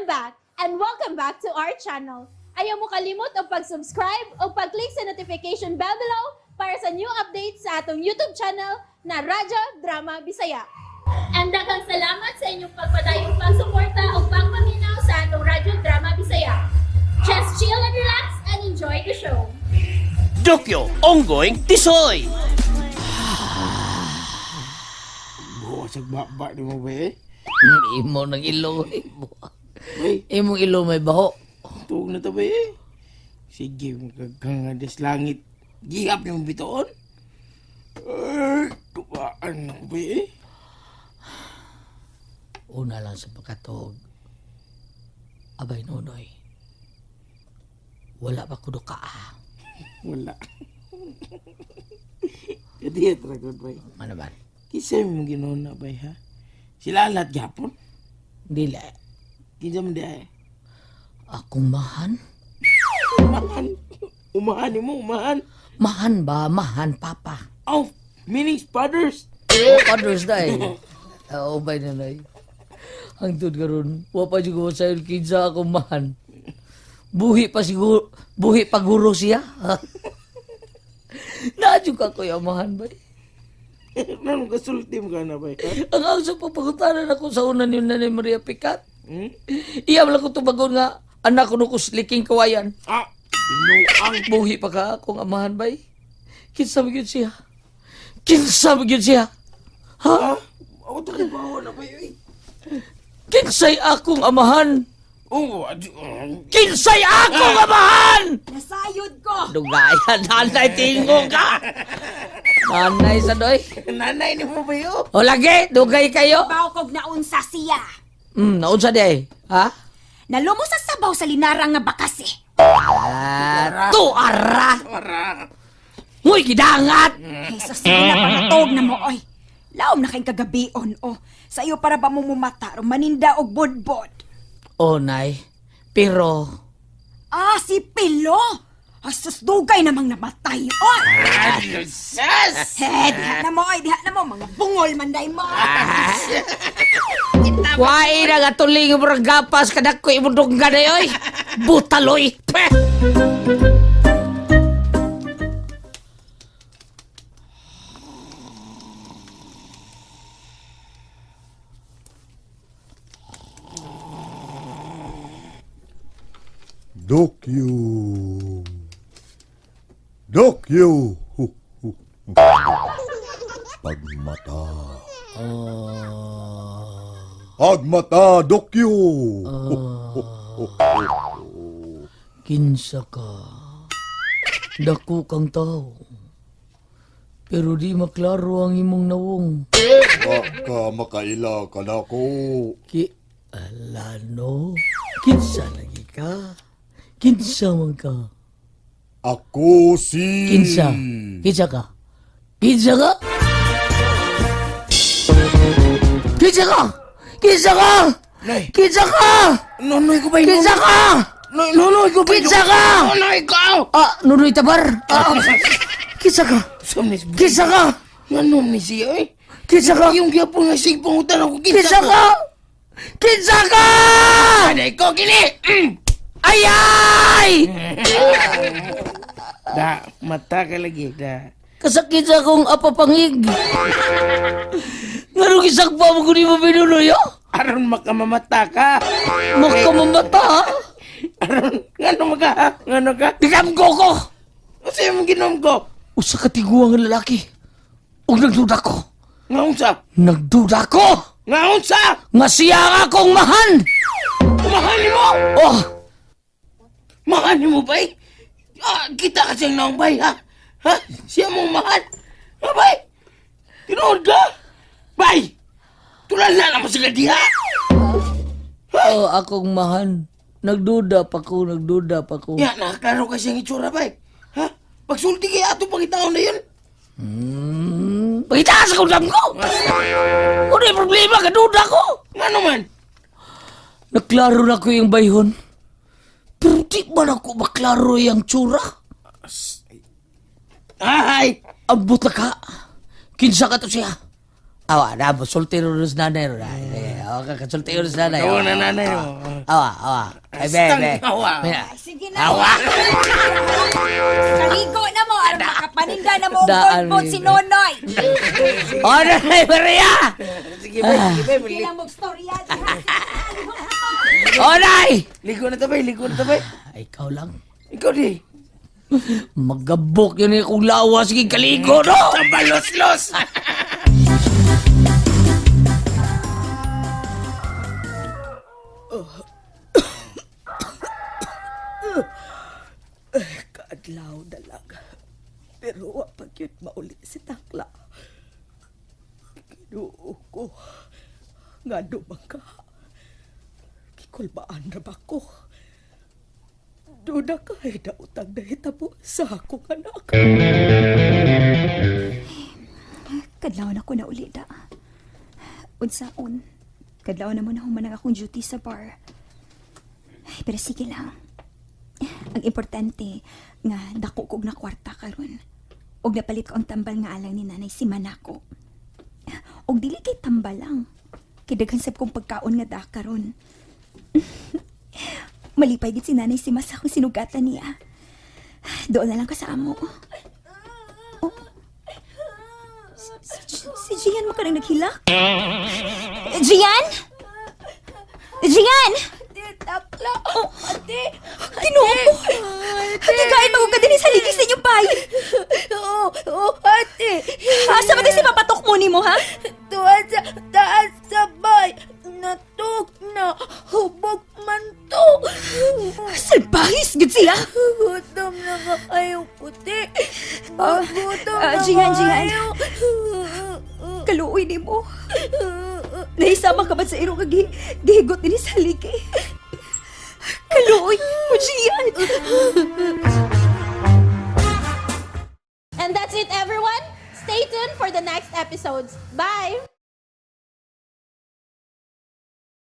I'm back and welcome back to our channel. Ayaw mo kalimot og pag-subscribe o pag-click sa notification bell below para sa new updates sa atong YouTube channel na Radyo Drama Bisaya. And daghang salamat sa inyong pagpadayong pagsuporta o pagpaminaw sa atong Radyo Drama Bisaya. Just chill and relax and enjoy the show. Dokyo Ongoing Tisoy! Buo sa baba ni mo ba eh? Imo ng ilo. Imo. Uy, Imong ilo may baho. tuog na to ba eh? Sige, magkagangadas langit. Gihap ni mo bitoon. Ay, tubaan na ko ba eh? Una lang sa pagkatuog. Abay nonoy. Wala pa kudo ka ah. Wala. Kadiya tragon ba eh? Ano ba? Kinsa mo ginoon na ba eh, ha? Sila lahat gapon? Dili. Kinsa mo di eh? Akong mahan? Umahan. Umahan ni mo, umahan. Mahan ba? Mahan papa. Oh, meaning fathers. Oh, others na eh. Oo, bay nonoy. Hangtod karon, wa pa siguro sa kinsa akong mahan. Buhi pa siguro, buhi pa guro siya. Naadyo ka ko yung mahan ba? Nanong kasulti mo ka na ba eh? Ha? Ang ang sa papagutanan ako sa una ni Nanay Maria Picat. Hmm? Iya man ko tubagon nga anak ko no kusliking kawayan. Ah, binuang. Buhi pa ka akong amahan bay. Kinsa man gyud siya? Kinsa man gyud siya? Ha? Ah, ako to kay bawa na ba eh? Kinsay akong amahan? Oh, Kinsay akong amahan? Nasayod ko! Dugayan, nanay, tingo ka! Nanay sa doy. Nanay ni mo ba yun? O lagi, dugay kayo. Baw kog naunsa siya. Naunsa di ay. Ha? Nalumo sa sabaw sa linarang nga bakas eh. Ah, tuara! Para. Uy, gidangat! Jesus, sige na pangatog na mo, oy. Laom na kayong kagabion, oh. Sa iyo para ba mo mumata, o maninda og bodbod. Oh, nay. Pero, Ah, si Pilo! Asus, dugay namang namatay, oy! Jesus! He, diha na mo, oy, diha na mo. Mga bungol man day mo. Wae na nga tuling mo gapas kadak ko imong ganay oy. Butaloy. Peh! Dokyo. Dokyo. Hu, hu, hu. Pagmata. Pagmata, Dokyo. Hu, hu, hu, hu. Kinsa ka. Dako kang tao. Pero di maklaro ang imong nawong. Wa ka makaila ka na ko. Ki ala no. Kinsa lagi ka? Kinsa man ka? Ako si... Kinsa? Kinsa ka? Kinsa ka? Kinsa ka? Kinsa ka? Nay. Kinsa ka? Nonoy ko ba yun? Kinsa ka? Nonoy ko ba yun? Kinsa ka? Nonoy ko! Ah, Nunoy Tabar. Ah, kinsa ka? Sumnis. Kinsa ka? Nganom ni siya eh. Kinsa ka? Yung gyapon nga sig pangutan ako. Kinsa ka? Kinsa ka? Anay ko kini! Mm. Ayay! Da, mata ka lagi. Da. Kasakit sa akong apapangig. Nganong isakpa mo kung di mo binunoy, oh? Aron makamamata ka. Makamamata, ha? Aron, ngano maka? Ngano ka? Dinamgo ko! Usa yung ginom ko? Usa ka tiguang nga lalaki. Ug nagduda ko. Nga unsa? Nagduda ko! Nga unsa? Nga siya ang akong mahan! Umahan mo! Oh! Mahan mo ba eh? Ah, kita ka siyang naong bay, ha? Ha? Siya mong mahan? Ha, bay? Tinuod ka? Bay! Tulad na naman sila diha! Oh, akong mahan. Nagduda pa ko, nagduda pa ko. Ya, nakaklaro ka siyang itsura, bay. Ha? Pagsulti kaya ato pangitaon na yun. Pagitaas akong damgo! Ano yung problema? Kaduda ko! Nga naman? Naklaro na ko yung bayhon. Pero di man ako maklaro yung tsura. Ay! Ambot na ka. Kinsa ka to siya. Awa, na, sulti ro sa nanay ro. Awa, ka sulti ro sa nanay. Awa na nanay ro. Awa, awa. Ay, be, be. Awa. Ay, sige na. Awa. Kaligo na mo aron makapaninda na mo og Daan, gold si Nonoy. Oh, Nanay Maria! Sige, bay, sige, bay. Sige lang mo storya diha. Oh, Nay! Ligo na ta, bay. Ligo na ta, bay. Ay, ikaw lang. Ikaw di. Magabok yun eh kung lawas. Sige, kaligo, no? Tambalos-los. Kaadlaw dalag. Pero wa pa gyud mauli si Takla. Kinuo ko. Nga man ka. Gikulbaan ra ba ko? Doon na kay dautang nahitabo sa akong anak. Kadlaw na ko na uli da. Unsaon. Kadlaw na mo na humanang akong duty sa bar. Ay, pero sige lang. Ang importante nga dako kog na kwarta karon. Og napalit ko ang tambal nga alang ni nanay si Manako. Og dili kay tambal lang. Kay daghan sab kong pagkaon nga da karon. Malipay gid si nanay si Mas akong sinugatan niya. Doon na lang ko sa amo. Si Gian mo ka nang naghilak? Gian? Gian! Ate, takla. Ate. Tinoo ko! Ate, kain mo ka din sa ligis ninyo, bay! Oo, oo, ate. Asa ba din si papatok mo ni mo, ha? Tuwa sa taas sa bay. Natug na. Hubog man to. Salbahis, gud siya! Gutom na ba kayo, puti? Gutom na Gian, Gian. kayo. Kaluoy ni mo. Nahisama ka ba sa irong kag gihigot din sa haligi? Kaluoy mo, Gian! And that's it, everyone. Stay tuned for the next episodes. Bye!